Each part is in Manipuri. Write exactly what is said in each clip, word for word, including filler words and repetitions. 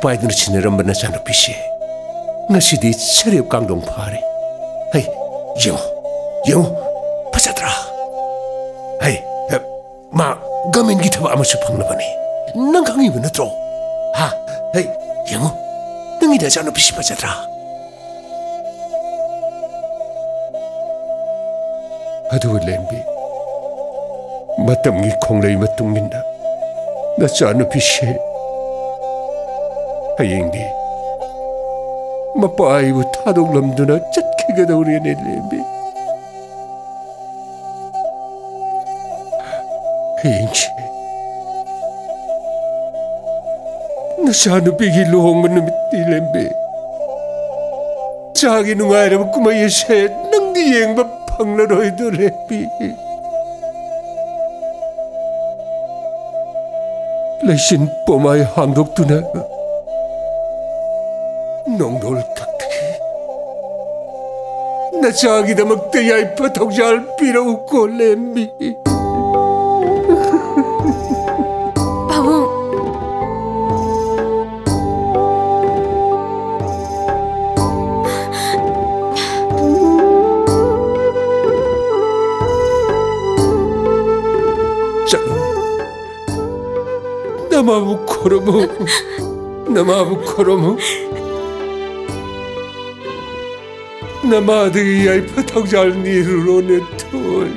ꯄꯥꯏꯗꯨꯅ ꯁꯤꯟꯅꯔꯝꯕ ꯅꯆꯥꯅꯨꯄꯤꯁꯦ ꯉꯁꯤꯗꯤ ꯁꯔꯦꯞ ꯀꯥꯡꯗꯣꯡ ꯐꯥꯔꯦ꯫ ꯍꯩ, ꯌꯦꯡꯉꯨ, ꯌꯦꯡꯉꯨ, ꯐꯖꯗ꯭ꯔꯥ? ꯍꯩ, ꯃꯥ ꯒꯃꯦꯟꯒꯤ ꯊꯕꯛ ꯑꯃꯁꯨ ꯐꯪꯂꯕꯅꯤ꯫ ꯅꯪ ꯈꯪꯉꯤꯕ ꯅꯠꯇ꯭ꯔꯣ? ꯍꯥ? ꯍꯩ, ꯌꯦꯡꯉꯨ, ꯅꯪꯒꯤ ꯅꯆꯥꯅꯨꯄꯤꯁꯤ ꯐꯖꯗ꯭ꯔꯥ? ꯑꯗꯨꯕꯨ ꯂꯦꯝꯕꯤ, ꯃꯇꯝꯒꯤ ꯈꯣꯡꯂꯩ ꯃꯇꯨꯡ ꯏꯟꯅ ꯅꯆꯥꯅꯨꯄꯤꯁꯦ ꯍꯌꯦꯡꯗꯤ ꯃꯄꯥ ꯑꯩꯕꯨ ꯊꯥꯗꯣꯛꯂꯝꯗꯨꯅ ꯆꯠꯈꯤꯒꯗꯧꯔꯦꯅꯦ ꯂꯦꯝꯕꯤ꯫ ꯍꯌꯦꯡꯁꯦ ꯅꯆꯥꯅꯨꯄꯤꯒꯤ ꯂꯨꯍꯣꯡꯕ ꯅꯨꯃꯤꯠꯇꯤ ꯂꯦꯝꯕꯤ꯫ ꯏꯆꯥꯒꯤ ꯅꯨꯡꯉꯥꯏꯔꯕ ꯀꯨꯝꯍꯩ ꯑꯁꯦ ꯅꯪꯗꯤ ꯌꯦꯡꯕ ꯐꯪꯂꯔꯣꯏꯗꯣ ꯂꯦꯝꯕꯤ꯫ ꯂꯩꯆꯤꯟ ꯄꯣꯃꯥꯏ ꯍꯥꯡꯗꯣꯛꯇꯨꯅ ꯅꯣꯡꯗꯣꯜ ꯀꯛꯇꯒꯤ ꯅꯆꯥꯒꯤꯗꯃꯛꯇ ꯌꯥꯏꯐ ꯊꯧꯖꯥꯜ ꯄꯤꯔꯛꯎꯀꯣ ꯂꯦꯝꯕꯤ꯫ ꯄꯥꯕꯨꯡ꯫ ꯆꯠꯂꯨ꯫ ꯅꯃꯥꯕꯨ ꯈꯨꯔꯨꯝꯃꯨ꯫ ꯅꯃꯥꯕꯨ ꯈꯨꯔꯨꯝꯃꯨ꯫ ꯅꯃꯥꯗꯒꯤ ꯌꯥꯏꯐ ꯊꯧꯖꯥꯜ ꯅꯤꯔꯨꯔꯣꯅꯦ ꯊꯣꯏ꯫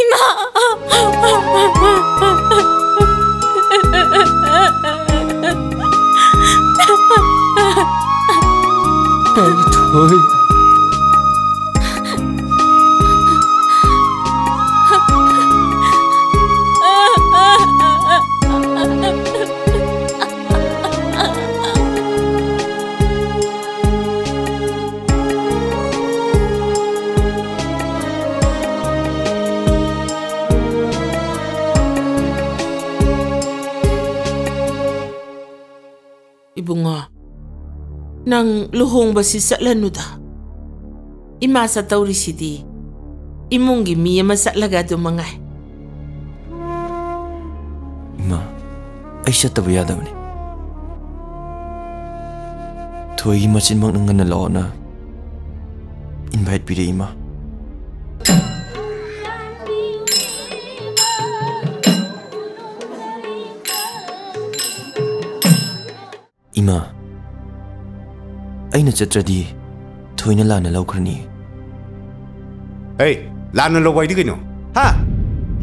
ꯏꯃꯥ! ꯄꯥꯟꯊꯣꯏ, ꯏꯕꯨꯡꯉꯣ, ꯅꯪ ꯂꯨꯍꯣꯡꯕꯁꯤ ꯆꯠꯂꯅꯨꯗ꯫ ꯏꯃꯥ ꯆꯠꯇꯧꯔꯤꯁꯤꯗꯤ ꯏꯃꯨꯡꯒꯤ ꯃꯤ ꯑꯃ ꯆꯠꯂꯒ ꯑꯗꯨ ꯃꯉꯥꯏ꯫ ꯏꯃꯥ, ꯑꯩ ꯆꯠꯇꯕ ꯌꯥꯗꯕꯅꯤ꯫ ꯊꯣꯏꯒꯤ ꯃꯆꯤꯟꯃꯛꯅ ꯉꯟꯅ ꯂꯥꯛꯑꯣꯅ invite ꯄꯤꯔꯛꯏ, ꯏꯃꯥ꯫ ꯏꯃꯥ, ꯑꯩꯅ ꯆꯠꯇ꯭ꯔꯗꯤ ꯊꯣꯏꯅ ꯂꯥꯟꯅ ꯂꯧꯈ꯭ꯔꯅꯤ꯫ ꯑꯩ ꯂꯥꯟꯅ ꯂꯧꯕ ꯍꯥꯏꯗꯤ ꯀꯩꯅꯣ? ꯍꯥ?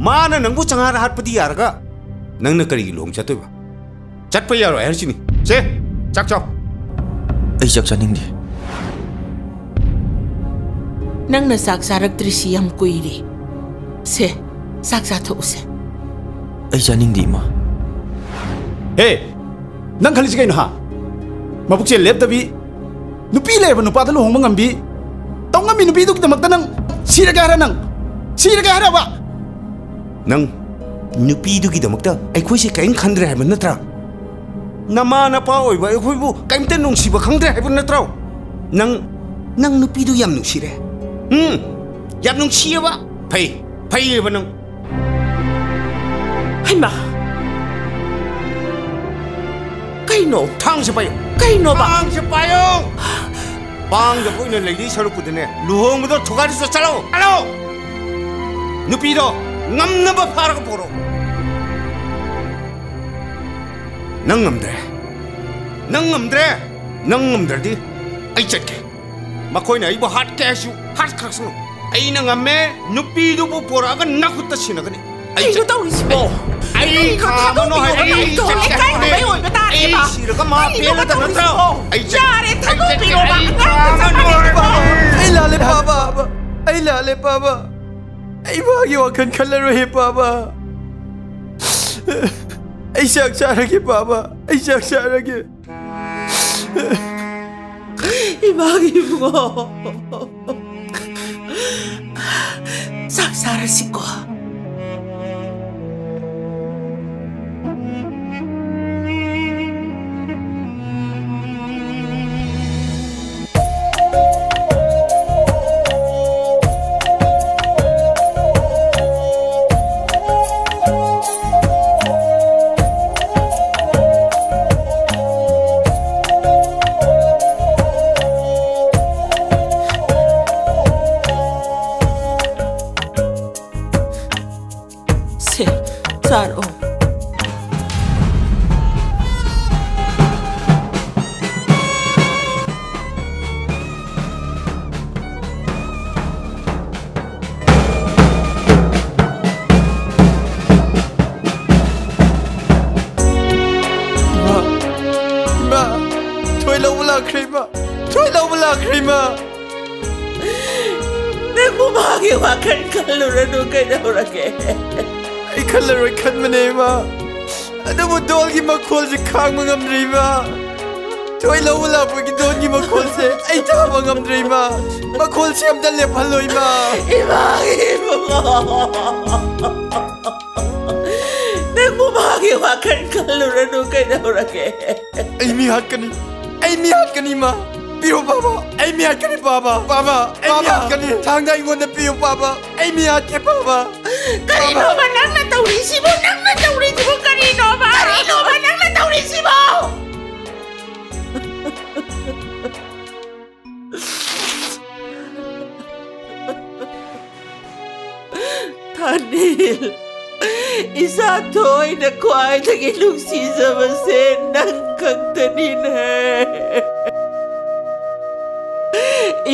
ꯃꯥꯅ ꯅꯪꯕꯨ ꯆꯉꯥꯔ ꯍꯥꯠꯄꯗꯤ ꯌꯥꯔꯒ ꯅꯪꯅ ꯀꯔꯤꯒꯤ ꯂꯨꯍꯣꯡ ꯆꯠꯇꯣꯏꯕ? ꯆꯠꯄ ꯌꯥꯔꯣꯏ ꯍꯥꯏꯔꯤꯁꯤꯅꯤ꯫ ꯁꯦ, ꯆꯥꯛ ꯆꯥꯎ꯫ ꯑꯩ ꯆꯥꯛ ꯆꯥꯅꯤꯡꯗꯦ꯫ ꯅꯪꯅ ꯆꯥꯛ ꯆꯥꯔꯛꯇ꯭ꯔꯤꯁꯤ ꯌꯥꯝ ꯀꯨꯏꯔꯦ꯫ ꯁꯦ, ꯆꯥꯛ ꯆꯥꯊꯣꯛꯎꯁꯦ꯫ ꯑꯩ ꯆꯥꯅꯤꯡꯗꯦ, ꯏꯃꯥ꯫ ꯍꯦ, ꯅꯪ ꯈꯜꯂꯤꯁꯤ ꯀꯩꯅꯣ, ꯍꯥ? ꯃꯕꯨꯛꯆꯦꯜ ꯂꯦꯞꯇꯕꯤ, ꯅꯨꯄꯤ ꯂꯩꯔꯕ ꯅꯨꯄꯥꯗ ꯂꯨꯍꯣꯡꯕ ꯉꯝꯕꯤ, ꯇꯧ ꯉꯝꯃꯤ ꯅꯨꯄꯤꯗꯨꯒꯤꯗꯃꯛꯇ ꯅꯪ ꯁꯤꯔꯒꯦ ꯍꯥꯏꯔ ꯅꯪ? ꯁꯤꯔꯒꯦ ꯍꯥꯏꯔꯕ? ꯅꯪ ꯅꯨꯄꯤꯗꯨꯒꯤꯗꯃꯛꯇ ꯑꯩꯈꯣꯏꯁꯦ ꯀꯔꯤꯝ ꯈꯟꯗ꯭ꯔꯦ ꯍꯥꯏꯕ ꯅꯠꯇ꯭ꯔꯥ? ꯅꯃꯥ ꯅꯄꯥ ꯑꯣꯏꯕ ꯑꯩꯈꯣꯏꯕꯨ ꯀꯔꯤꯝꯇ ꯅꯨꯡꯁꯤꯕ ꯈꯪꯗ꯭ꯔꯦ ꯍꯥꯏꯕ ꯅꯠꯇ꯭ꯔꯣ? ꯅꯪ, ꯅꯪ ꯅꯨꯄꯤꯗꯨ ꯌꯥꯝ ꯅꯨꯡꯁꯤꯔꯦ꯫ ꯎꯝ, ꯌꯥꯝ ꯅꯨꯡꯁꯤꯌꯦꯕ꯫ ꯐꯩ, ꯐꯩꯌꯦꯕ ꯅꯪ꯫ ꯍꯩꯃꯥ! ꯀꯩꯅꯣ? ꯊꯥꯡꯁꯦ ꯄꯥꯏꯌꯨ꯫ ꯀꯩꯅꯣꯕ? ꯊꯥꯡꯁꯦ ꯄꯥꯏꯌꯨ꯫ ꯄꯥꯡꯗꯕ ꯑꯣꯏꯅ ꯂꯩꯗꯣꯏ ꯁꯔꯨꯛꯄꯨꯗꯤꯅꯦ, ꯂꯨꯍꯣꯡꯕꯗꯣ ꯊꯨꯒꯥꯏꯔꯁꯨ ꯆꯠꯂꯣ, ꯆꯠꯂꯣ! ꯅꯨꯄꯤꯗꯣ ꯉꯝꯅꯕ ꯐꯥꯔꯒ ꯄꯣꯔꯛꯑꯣ꯫ ꯅꯪ ꯉꯝꯗ꯭ꯔꯦ꯫ ꯅꯪ ꯉꯝꯗ꯭ꯔꯦ꯫ ꯅꯪ ꯉꯝꯗ꯭ꯔꯗꯤ ꯑꯩ ꯆꯠꯀꯦ꯫ ꯃꯈꯣꯏꯅ ꯑꯩꯕꯨ ꯍꯥꯠꯀꯦ ꯍꯥꯏꯁꯨ ꯍꯥꯠꯈ꯭ꯔꯁꯅꯨ꯫ ꯑꯩꯅ ꯉꯝꯃꯦ꯫ ꯅꯨꯄꯤꯗꯨꯕꯨ ꯄꯣꯔꯛꯑꯒ ꯅꯈꯨꯠꯇ ꯁꯤꯟꯅꯒꯅꯤ꯫ ꯑꯩ ꯀꯩꯅꯣ ꯆꯠ-, ꯇꯧꯔꯤꯁꯤꯕꯣ? ꯑꯩ ꯀꯩꯅꯣ ꯈꯥꯝꯃꯅꯨ ꯍꯥꯏ-, ꯊꯥꯗꯣꯛꯄꯤꯌꯣ, ꯑꯩ ꯅꯪ ꯆꯠꯀꯦ ꯏꯀꯥꯏꯅꯕꯩ ꯍꯥꯏꯕꯅꯦ꯫ ꯑꯣꯏꯕ ꯇꯥꯔꯦ, ꯑꯩ ꯏꯃꯥ꯫ ꯁꯤꯔꯒ ꯃꯥ ꯀꯩꯅꯣꯕ ꯄꯦꯜꯂꯗꯕ ꯅꯠꯇ꯭ꯔꯣ? ꯇꯧꯔꯤꯁꯤꯕꯣ? ꯑꯩ ꯆꯠ-, ꯌꯥꯔꯦ, ꯑꯩ ꯆꯠꯀꯦ꯫ ꯊꯥꯗꯣꯛꯄꯤꯔꯣꯕ, ꯑꯩ ꯑꯉꯥꯡ ꯈꯥꯝꯃꯅꯨ ꯃꯆꯥ ꯍꯥꯏꯕ꯫ ꯄꯥꯕ꯫ ꯑꯩ ꯂꯥꯜꯂꯦ, ꯄꯥꯕ꯫ ꯑꯩ ꯂꯥꯜꯂꯦ, ꯄꯥꯕ꯫ ꯑꯩ ꯃꯥꯒꯤ ꯋꯥꯈꯜ ꯈꯜꯂꯔꯣꯏꯍꯦ, ꯄꯥꯕ꯫ ꯑꯩ ꯆꯥꯛ ꯆꯥꯔꯒꯦ, ꯄꯥꯕ꯫ ꯑꯩ ꯆꯥꯛ ꯆꯥꯔꯒꯦ꯫ ꯏꯃꯥꯒꯤ ꯏꯕꯨꯡꯉꯣ꯫ ꯆꯥꯛ ꯆꯥꯔꯁꯤꯀꯣ꯫ ꯂꯥꯛꯈ꯭ꯔꯦ ꯏꯃꯥ꯫ ꯊꯣꯏ ꯂꯧꯕ ꯂꯥꯛꯈ꯭ꯔꯦ ꯏꯃꯥ꯫ ꯅꯪꯕꯨ ꯃꯥꯒꯤ ꯋꯥꯈꯜ ꯈꯜꯂꯨꯔꯅꯨ, ꯀꯩꯗꯧꯔꯒꯦ? ꯑꯩ ꯈꯜꯂꯔꯣꯏ ꯈꯟꯕꯅꯦ ꯏꯃꯥ꯫ ꯑꯗꯨꯕꯨ ꯗꯣꯜꯒꯤ ꯃꯈꯣꯜꯁꯦ ꯈꯥꯡꯕ ꯉꯝꯗ꯭ꯔꯦ ꯏꯃꯥ꯫ ꯊꯣꯏ ꯂꯧꯕ ꯂꯥꯛꯄꯒꯤ ꯗꯣꯜꯒꯤ ꯃꯈꯣꯜꯁꯦ ꯑꯩ ꯇꯥꯕ ꯉꯝꯗ꯭ꯔꯦ ꯏꯃꯥ꯫ ꯃꯈꯣꯜꯁꯦ ꯑꯝꯇ ꯂꯦꯞꯍꯜꯂꯣ ꯏꯃꯥ꯫ ꯏꯃꯥꯒꯤ ꯏꯕꯨꯡꯉꯣ꯫ ꯅꯪꯕꯨ ꯃꯥꯒꯤ ꯋꯥꯈꯜ ꯈꯜꯂꯨꯔꯅꯨ, ꯀꯩꯗꯧꯔꯒꯦ? ꯑꯩ ꯃꯤ ꯍꯥꯠꯀꯅꯤ꯫ ꯑꯩ ꯃꯤ ꯍꯥꯠꯀꯅꯤ ꯏꯃꯥ꯫ ꯄꯤꯌꯨ ꯄꯥꯕ꯫ ꯑꯩ ꯃꯤ ꯍꯥꯠꯀꯅꯤ ꯄꯥꯕ꯫ ꯄꯥꯕ꯫ ꯑꯩ ꯃꯤ ꯄꯥꯕ꯫ ꯍꯥꯠꯀꯅꯤ꯫ ꯊꯥꯡꯗ ꯑꯩꯉꯣꯟꯗ ꯄꯤꯌꯨ ꯄꯥꯕ꯫ ꯑꯩ ꯃꯤ ꯍꯥꯠꯀꯦ ꯄꯥꯕ꯫ ꯀꯔꯤꯅꯣꯕ ꯅꯪꯅ ꯇꯧꯔꯤꯁꯤꯕꯣ? ꯅꯪꯅ ꯇꯧꯔꯤꯁꯤꯕꯣ ꯀꯔꯤꯅꯣꯕ? ꯀꯔꯤꯅꯣꯕ ꯅꯪꯅ ꯇꯧꯔꯤꯁꯤꯕꯣ? ꯊꯥꯅꯤꯜ, ꯏꯆꯥ ꯊꯣꯏꯅ ꯈ꯭ꯋꯥꯏꯗꯒꯤ ꯅꯨꯡꯁꯤꯖꯕꯁꯦ ꯅꯪ ꯈꯛꯇꯅꯤꯅꯦ꯫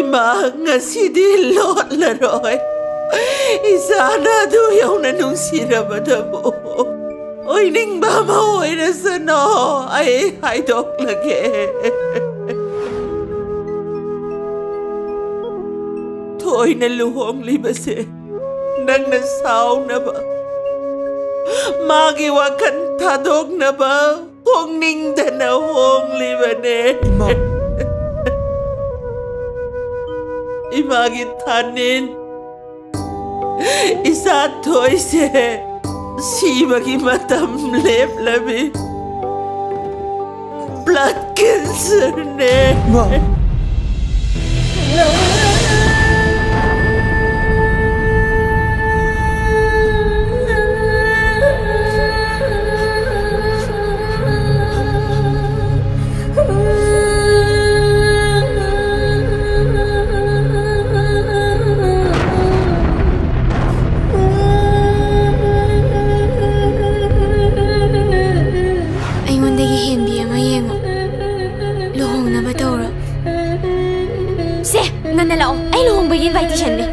ꯏꯃꯥ, ꯉꯁꯤꯗꯤ ꯂꯣꯠꯂꯔꯣꯏ꯫ ꯏꯆꯥꯅ ꯑꯗꯨ ꯌꯧꯅ ꯅꯨꯡꯁꯤꯔꯕꯗꯕꯨ꯫ ꯑꯣꯏꯅꯤꯡꯕ ꯑꯃ ꯑꯣꯏꯔꯁꯅꯣ, ꯑꯩ ꯍꯥꯏꯗꯣꯛꯂꯒꯦ꯫ ꯊꯣꯏꯅ ꯂꯨꯍꯣꯡꯂꯤꯕꯁꯦ ꯅꯪꯅ ꯁꯥꯎꯅꯕ, ꯃꯥꯒꯤ ꯋꯥꯈꯜ ꯊꯥꯗꯣꯛꯅꯕ ꯍꯣꯡꯅꯤꯡꯗꯅ ꯍꯣꯡꯂꯤꯕꯅꯦ꯫ ꯏꯃꯥ꯫ ꯏꯃꯥꯒꯤ ꯊꯥꯅꯤꯟ, ꯏꯆꯥ ꯊꯣꯏꯁꯦ ꯁꯤꯕꯒꯤ ꯃꯇꯝ ꯂꯦꯞꯂꯕꯤ꯫ ꯕ꯭ꯂꯗ ꯀꯦꯟꯁꯔꯅꯦ꯫ ꯏꯃꯥ꯫ ꯑꯩꯉꯣꯟꯗꯒꯤ ꯍꯦꯟꯕꯤ ꯑꯃ ꯌꯦꯡꯉꯣ꯫ ꯂꯨꯍꯣꯡꯅꯕ ꯇꯧꯔꯣ꯫ ꯁꯦ, ꯉꯟꯅ ꯂꯥꯛꯑꯣ꯫ ꯑꯩ ꯂꯨꯍꯣꯡꯕꯒꯤ ꯏꯟꯚꯥꯏꯇꯦꯁꯟꯅꯦ꯫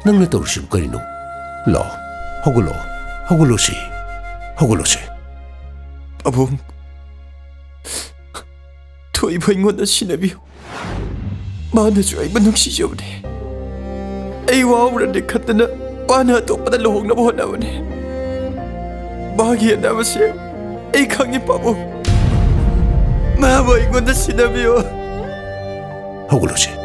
ꯅꯪꯅ ꯇꯧꯔꯤꯁꯤꯕꯨ ꯀꯔꯤꯅꯣ? ꯂꯥꯛꯑꯣ, ꯍꯧꯒꯠꯂꯣ, ꯍꯧꯒꯠꯂꯣꯁꯤ, ꯍꯧꯒꯠꯂꯣꯁꯤ꯫ ꯄꯥꯕꯨꯡ, ꯊꯣꯏꯕ ꯑꯩꯉꯣꯟꯗ ꯁꯤꯟꯅꯕꯤꯌꯨ꯫ ꯃꯥꯅꯁꯨ ꯑꯩꯕꯨ ꯅꯨꯡꯁꯤꯖꯕꯅꯦ꯫ ꯑꯩ ꯋꯥꯍꯧꯔꯅꯤ ꯈꯟꯗꯅ ꯃꯥꯅ ꯑꯇꯣꯞꯄꯗ ꯂꯨꯍꯣꯡꯅꯕ ꯍꯣꯠꯅꯕꯅꯦ꯫ ꯃꯥꯒꯤ ꯑꯅꯥꯕꯁꯦ ꯑꯩ ꯈꯪꯉꯤ, ꯄꯥꯕꯨꯡ꯫ ꯃꯥꯕꯨ ꯑꯩꯉꯣꯟꯗ ꯁꯤꯟꯅꯕꯤꯌꯨ꯫ ꯍꯧꯒꯠꯂꯣꯁꯦ꯫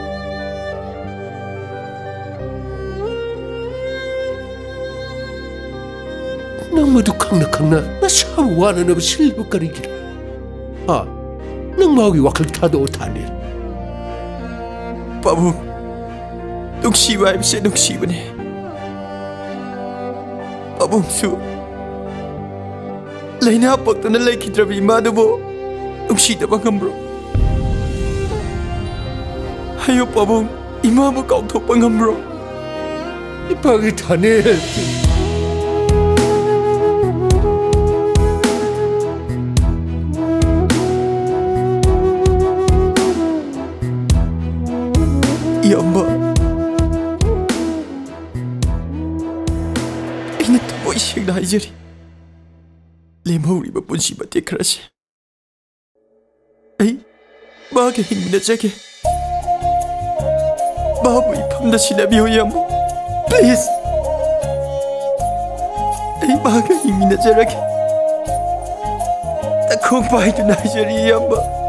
ꯅꯪ ꯃꯗꯨ ꯈꯪꯅ ꯈꯪꯅ ꯅꯁꯥꯕꯨ ꯋꯥꯅꯅꯕ ꯁꯤꯜꯂꯤꯕ ꯀꯔꯤꯒꯤꯅꯣ? ꯍꯥ? ꯅꯪ ꯃꯥꯒꯤ ꯋꯥꯈꯜ ꯊꯥꯗꯣꯛꯑꯣ, ꯊꯥꯅꯤꯜ꯫ ꯄꯥꯕꯨꯡ, ꯅꯨꯡꯁꯤꯕ ꯍꯥꯏꯕꯁꯦ ꯅꯨꯡꯁꯤꯕꯅꯦ꯫ ꯄꯥꯕꯨꯡꯁꯨ ꯂꯥꯏꯅꯥ ꯄꯛꯇꯅ ꯂꯩꯈꯤꯗ꯭ꯔꯕ ꯏꯃꯥꯗꯨꯕꯨ ꯅꯨꯡꯁꯤꯗꯕ ꯉꯝꯕ꯭ꯔꯣ? ꯍꯥꯏꯌꯨ ꯄꯥꯕꯨꯡ, ꯏꯃꯥꯕꯨ ꯀꯥꯎꯊꯣꯛꯄ ꯉꯝꯕ꯭ꯔꯣ? ꯏꯄꯥꯒꯤ ꯊꯥꯅꯦꯜ꯫ ꯏꯌꯥꯝꯕ, ꯑꯩꯅ ꯊꯃꯣꯏ ꯁꯦꯡꯅ ꯍꯥꯏꯖꯔꯤ, ꯂꯦꯝꯍꯧꯔꯤꯕ ꯄꯨꯟꯁꯤ ꯃꯇꯦꯛ ꯈꯔꯁꯦ ꯑꯩ ꯃꯥꯒ ꯍꯤꯡꯃꯤꯟꯅꯖꯒꯦ꯫ ꯃꯥꯕꯨ ꯏꯐꯝꯗ ꯁꯤꯟꯅꯕꯤꯌꯨ, ꯏꯌꯥꯝꯕ꯫ Please꯫ ꯑꯩ ꯃꯥꯒ ꯍꯤꯡꯃꯤꯟꯅꯖꯔꯒꯦ꯫ ꯅꯈꯣꯡ ꯄꯥꯏꯗꯨꯅ ꯍꯥꯏꯖꯔꯤ, ꯏꯌꯥꯝꯕ꯫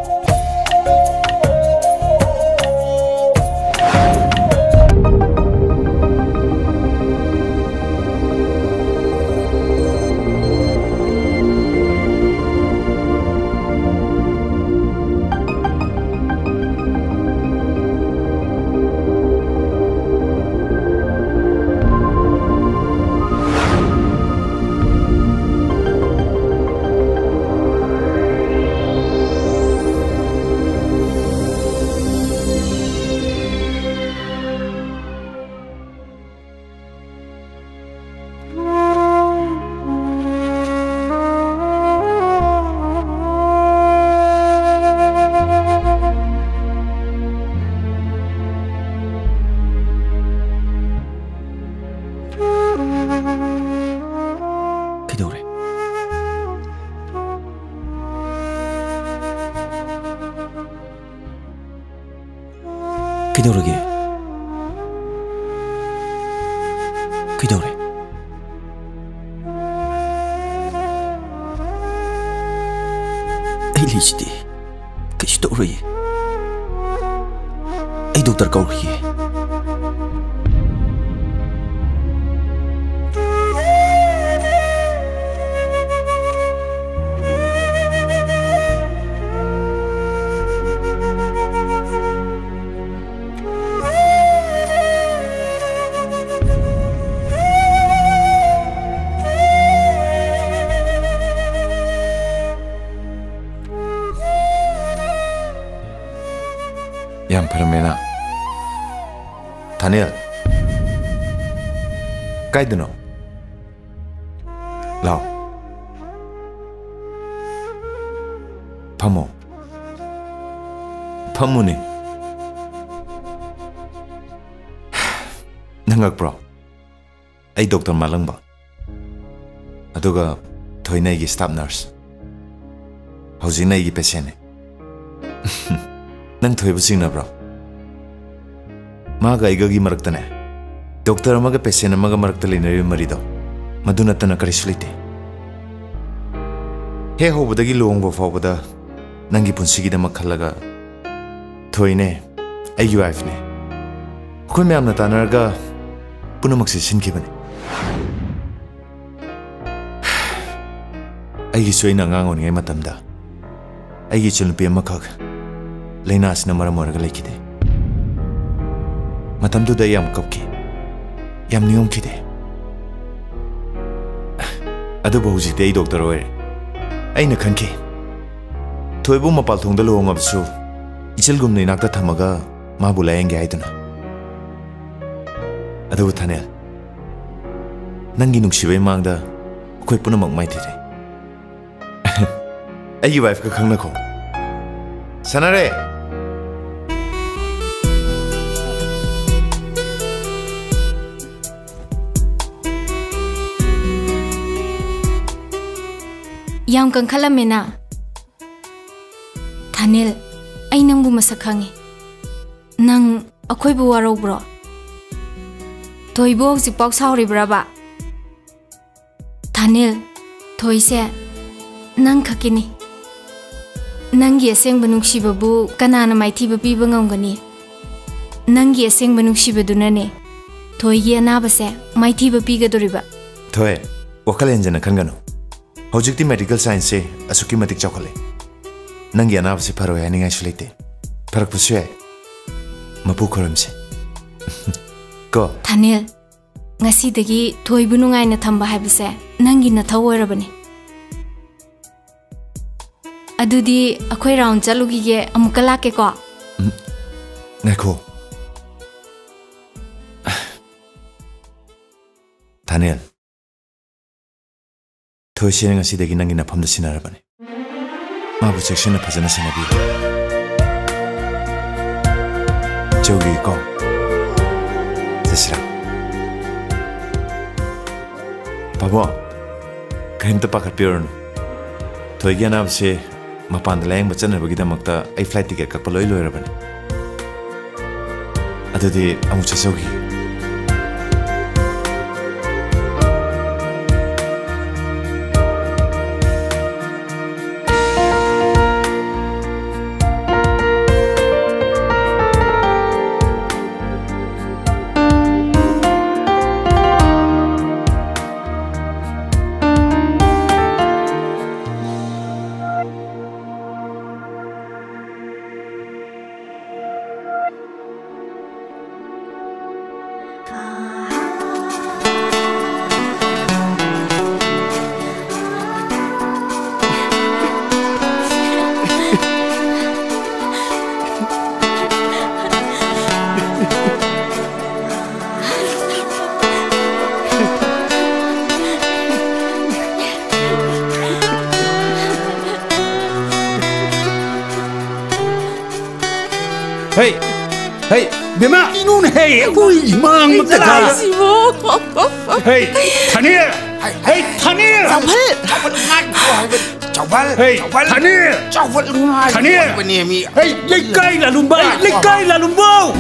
ꯀꯩꯗꯧꯔꯦ? ꯀꯩꯗꯧꯔꯒꯦ? ꯀꯩꯗꯧꯔꯦ? ꯑꯩ ꯂꯩꯁꯤꯗꯤ꯫ ꯀꯩꯁꯨ ꯇꯧꯔꯣꯏꯌꯦ꯫ ꯑꯩ ꯗꯣꯛꯇꯔ ꯀꯧꯔꯨꯈꯤꯒꯦ꯫ ꯌꯥꯝ ꯐꯔꯝꯃꯦꯅ꯫ ꯊꯥꯅꯦꯜ, ꯀꯥꯏꯗꯅꯣ? ꯂꯥꯎ꯫ ꯐꯝꯃꯣ꯫ ꯐꯝꯃꯨꯅꯦ꯫ ꯅꯪ ꯉꯛꯄ꯭ꯔꯣ? ꯑꯩ ꯗꯣꯛꯇꯔ ꯃꯥꯂꯪꯕ꯫ ꯑꯗꯨꯒ ꯊꯣꯏꯅ ꯑꯩꯒꯤ ꯁ꯭ꯇꯥꯐ ꯅꯔꯁ꯫ ꯍꯧꯖꯤꯛꯅ ꯑꯩꯒꯤ ꯄꯦꯁꯦꯟꯅꯦ꯫ ꯅꯪ ꯊꯣꯏꯕ ꯆꯤꯡꯅꯕ꯭ꯔꯣ? ꯃꯥꯒ ꯑꯩꯒꯒꯤ ꯃꯔꯛꯇꯅꯦ, ꯗꯣꯛꯇꯔ ꯑꯃꯒ ꯄꯦꯁꯦꯟ ꯑꯃꯒ ꯃꯔꯛꯇ ꯂꯩꯅꯔꯤꯕ ꯃꯔꯤꯗꯣ, ꯃꯗꯨ ꯅꯠꯇꯅ ꯀꯔꯤꯁꯨ ꯂꯩꯇꯦ꯫ ꯍꯦꯛ ꯍꯧꯕꯗꯒꯤ ꯂꯨꯍꯣꯡꯕ ꯐꯥꯎꯕꯗ ꯅꯪꯒꯤ ꯄꯨꯟꯁꯤꯒꯤꯗꯃꯛ ꯈꯜꯂꯒ, ꯊꯣꯏꯅꯦ, ꯑꯩꯒꯤ ꯋꯥꯏꯐꯅꯦ, ꯑꯩꯈꯣꯏ ꯃꯌꯥꯝꯅ ꯇꯥꯟꯅꯔꯒ ꯄꯨꯝꯅꯃꯛꯁꯦ ꯁꯤꯟꯈꯤꯕꯅꯦ꯫ ꯑꯩꯒꯤꯁꯨ ꯑꯩꯅ ꯑꯉꯥꯡ ꯑꯣꯏꯔꯤꯉꯩ ꯃꯇꯝꯗ ꯑꯩꯒꯤ ꯏꯆꯟꯅꯨꯄꯤ ꯑꯃꯈꯛ ꯂꯥꯏꯅꯥꯁꯤꯅ ꯃꯔꯝ ꯑꯣꯏꯔꯒ ꯂꯩꯈꯤꯗꯦ꯫ ꯃꯇꯝꯗꯨꯗ ꯑꯩ ꯌꯥꯝ ꯀꯞꯈꯤ, ꯌꯥꯝ ꯅꯤꯡꯉꯝꯈꯤꯗꯦ꯫ ꯑꯗꯨꯕꯨ ꯍꯧꯖꯤꯛꯇꯤ ꯑꯩ ꯗꯣꯛꯇꯔ ꯑꯣꯏꯔꯦ꯫ ꯑꯩꯅ ꯈꯟꯈꯤ, ꯊꯣꯏꯕꯨ ꯃꯄꯥꯜ ꯊꯣꯡꯗ ꯂꯨꯍꯣꯡꯉꯕꯁꯨ ꯏꯆꯜꯒꯨꯝꯅ ꯏꯅꯥꯛꯇ ꯊꯝꯃꯒ ꯃꯥꯕꯨ ꯂꯥꯌꯦꯡꯒꯦ ꯍꯥꯏꯗꯨꯅ꯫ ꯑꯗꯨꯕꯨ ꯊꯥꯅꯦꯜ, ꯅꯪꯒꯤ ꯅꯨꯡꯁꯤꯕꯩ ꯃꯥꯡꯗ ꯑꯩꯈꯣꯏ ꯄꯨꯝꯅꯃꯛ ꯃꯥꯏꯊꯤꯔꯦ꯫ ꯑꯩꯒꯤ ꯋꯥꯏꯐꯀ ꯈꯪꯅꯈꯣ꯫ ꯁꯥꯟꯅꯔꯦ꯫ ꯌꯥꯝ ꯀꯟꯈꯠꯂꯝꯃꯦꯅ꯫ ꯊꯥꯅꯤꯜ, ꯑꯩ ꯅꯪꯕꯨ ꯃꯁꯛ ꯈꯪꯉꯤ꯫ ꯅꯪ ꯑꯩꯈꯣꯏꯕꯨ ꯋꯥꯔꯧꯕ꯭ꯔꯣ? ꯊꯣꯏꯕꯨ ꯍꯧꯖꯤꯛꯐꯥꯎ ꯁꯥꯎꯔꯤꯕ꯭ꯔꯕ? ꯊꯥꯅꯤꯜ, ꯊꯣꯏꯁꯦ ꯅꯪ ꯈꯛꯀꯤꯅꯤ꯫ ꯅꯪꯒꯤ ꯑꯁꯦꯡꯕ ꯅꯨꯡꯁꯤꯕꯕꯨ ꯀꯅꯥꯅ ꯃꯥꯏꯊꯤꯕ ꯄꯤꯕ ꯉꯝꯒꯅꯤ? ꯅꯪꯒꯤ ꯑꯁꯦꯡꯕ ꯅꯨꯡꯁꯤꯕꯗꯨꯅꯅꯦ ꯊꯣꯏꯒꯤ ꯑꯅꯥꯕꯁꯦ ꯃꯥꯏꯊꯤꯕ ꯄꯤꯒꯗꯧꯔꯤꯕ꯫ ꯊꯣꯏ, ꯋꯥꯈꯜ ꯍꯦꯟꯖꯟꯅ ꯈꯟꯒꯅꯨ꯫ ꯍꯧꯖꯤꯛꯇꯤ medical scienceꯁꯦ ꯑꯁꯨꯛꯀꯤ ꯃꯇꯤꯛ ꯆꯥꯎꯈꯠꯂꯦ꯫ ꯅꯪꯒꯤ ꯑꯅꯥꯕꯁꯤ ꯐꯔꯣꯏ ꯍꯥꯏꯅꯤꯡꯉꯥꯏꯁꯨ ꯂꯩꯇꯦ꯫ ꯐꯔꯛꯄꯁꯨ ꯌꯥꯏ꯫ ꯃꯄꯨ ꯈꯣꯏꯔꯝꯁꯤ꯫ ꯀꯣ? ꯊꯥꯅꯤꯜ, ꯉꯁꯤꯗꯒꯤ ꯊꯣꯏꯕꯨ ꯅꯨꯡꯉꯥꯏꯅ ꯊꯝꯕ ꯍꯥꯏꯕꯁꯦ ꯅꯪꯒꯤ ꯅꯊꯧ ꯑꯣꯏꯔꯕꯅꯤ꯫ ꯑꯗꯨꯗꯤ ꯑꯩꯈꯣꯏ round ꯆꯠꯂꯨꯈꯤꯒꯦ, ꯑꯃꯨꯛꯀ ꯂꯥꯛꯀꯦꯀꯣ꯫ ꯎꯝ, ꯉꯥꯏꯈꯣ꯫ ꯊꯥꯅꯤꯜ, ꯊꯣꯏꯁꯤꯅ ꯉꯁꯤꯗꯒꯤ ꯅꯪꯒꯤ ꯅꯐꯝꯗ ꯁꯤꯟꯅꯔꯕꯅꯤ꯫ ꯃꯥꯕꯨ ꯆꯦꯛꯁꯤꯟꯅ ꯐꯖꯅ ꯁꯦꯟꯅꯕꯤꯌꯨ꯫ ꯆꯧꯒꯤꯀꯣ꯫ ꯆꯠꯁꯤꯔꯥ? ꯄꯥꯕꯨꯡ, ꯀꯔꯤꯝꯇ ꯄꯥꯈꯠꯄꯤꯔꯨꯔꯅꯨ꯫ ꯊꯣꯏꯒꯤ ꯑꯅꯥꯕꯁꯦ ꯃꯄꯥꯟꯗ ꯂꯥꯌꯦꯡꯕ ꯆꯠꯅꯕꯒꯤꯗꯃꯛꯇ ꯑꯩ flight ticket ꯀꯛꯄ ꯂꯣꯏ ꯂꯣꯏꯔꯕꯅꯤ꯫ ꯑꯗꯨꯗꯤ ꯑꯃꯨꯛ ꯆꯠꯆꯧꯈꯤꯒꯦ꯫ ꯍꯩ! ꯍꯩ! ꯕꯦꯝꯃ! ꯀꯩꯅꯣꯅꯦ ꯍꯦ? ꯑꯩꯈꯣꯏ ꯏꯃꯥꯡ ꯃꯛꯇ ꯊꯥ! ꯍꯩ! ꯊꯥꯅꯤꯜ! ꯍꯩ, ꯊꯥꯅꯤꯜ! ꯆꯥꯎꯕꯜ! ꯆꯥꯎꯕꯜ, ꯉꯥꯏꯈꯣ ꯍꯥꯏꯕ꯫ ꯆꯥꯎꯕꯜ! ꯍꯩ, ꯊꯥꯅꯤꯜ! ꯆꯥꯎꯕꯜ, ꯉꯥꯏꯈꯣ ꯊꯥꯅꯤꯜ! ꯍꯥꯏꯕꯅꯦꯃꯤ꯫ ꯍꯩ, ꯂꯩꯀꯥꯏ ꯂꯥꯂꯨꯝꯕ! ꯂꯩꯀꯥꯏ ꯂꯥꯂꯨꯝꯕꯧ!